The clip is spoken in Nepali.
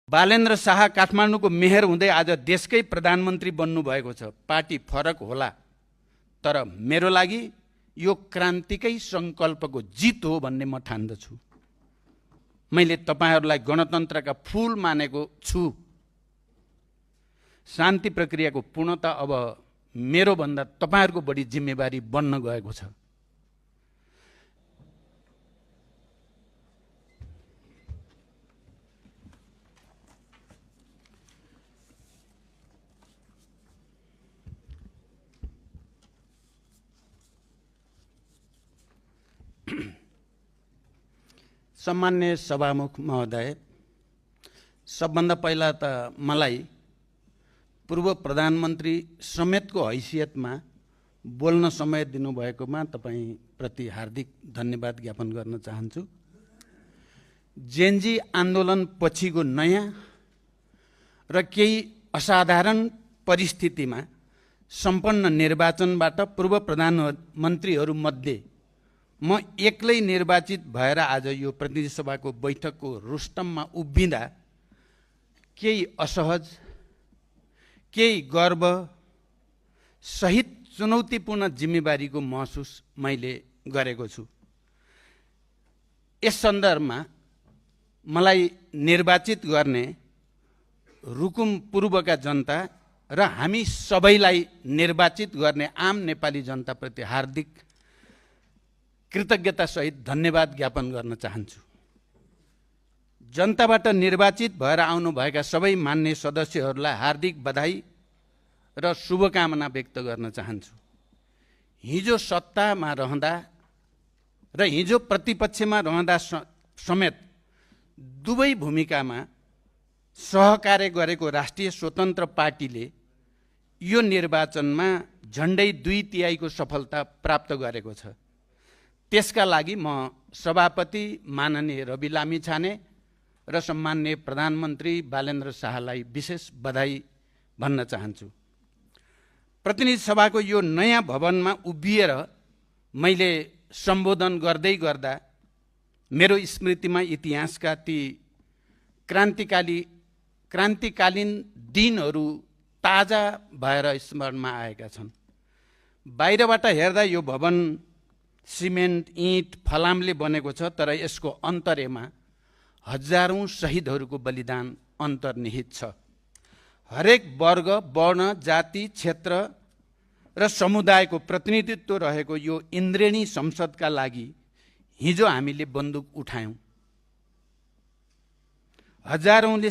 बालेन्द्र शाह काठमाडौँको मेयर हुँदै आज देशकै प्रधानमन्त्री बन्नुभएको छ। पार्टी फरक होला, तर मेरो लागि यो क्रान्तिकै सङ्कल्पको जित हो भन्ने म ठान्दछु। मैले तपाईहरूलाई गणतन्त्रका फूल मानेको छु। शान्ति प्रक्रियाको पूर्णता अब मेरो भन्दा तपाईहरूको बढी जिम्मेवारी बन्न गएको छ। सम्मान्य सभामुख महोदय, सबभन्दा पहिला त मलाई पूर्व प्रधानमन्त्री समेतको हैसियतमा बोल्न समय दिनुभएकोमा तपाईप्रति हार्दिक धन्यवाद ज्ञापन गर्न चाहन्छु। जेनजी आन्दोलन पछिको नयाँ र केही असाधारण परिस्थितिमा सम्पन्न निर्वाचनबाट पूर्व प्रधानमन्त्रीहरूमध्ये म एक्लै निर्वाचित भएर आज यो प्रतिनिधि सभाको बैठकको रोस्टममा उभिँदा केही असहज, केही गर्व सहित चुनौतीपूर्ण जिम्मेवारीको महसुस मैले गरेको छु। यस सन्दर्भमा मलाई निर्वाचित गर्ने रुकुम पूर्वका जनता र हामी सबैलाई निर्वाचित गर्ने आम नेपाली जनताप्रति हार्दिक कृतज्ञता सहित धन्यवाद ज्ञापन गर्न चाहन्छु। जनताबाट निर्वाचित भएर आउनुभएका सबै मान्य सदस्यहरूलाई हार्दिक बधाई र शुभकामना व्यक्त गर्न चाहन्छु। हिजो सत्तामा रहँदा र हिजो प्रतिपक्षमा रहँदा समेत दुवै भूमिकामा सहकार्य गरेको राष्ट्रिय स्वतन्त्र पार्टीले यो निर्वाचनमा झन्डै 2/3 सफलता प्राप्त गरेको छ। त्यसका लागि म सभापति माननीय रवि लामिछाने र सम्माननीय प्रधानमन्त्री बालेन्द्र शाहलाई विशेष बधाई भन्न चाहन्छु। प्रतिनिधि सभाको यो नयाँ भवनमा उभिएर मैले सम्बोधन गर्दै गर्दा मेरो स्मृतिमा इतिहासका ती क्रान्तिकालीन दिनहरू ताजा भएर स्मरणमा आएका छन्। बाहिरबाट हेर्दा यो भवन सिमेन्ट, इँट, फलामले बनेको छ, तर यसको अन्तर्यमा हजारौं शहीदहरूको बलिदान अन्तर्निहित छ। हरेक वर्ग, वर्ण, जाति, क्षेत्र र समुदायको प्रतिनिधित्व रहेको यो इन्द्रेणी संसदका लागि हिजो हामीले बन्दुक उठायौं। हजारौंले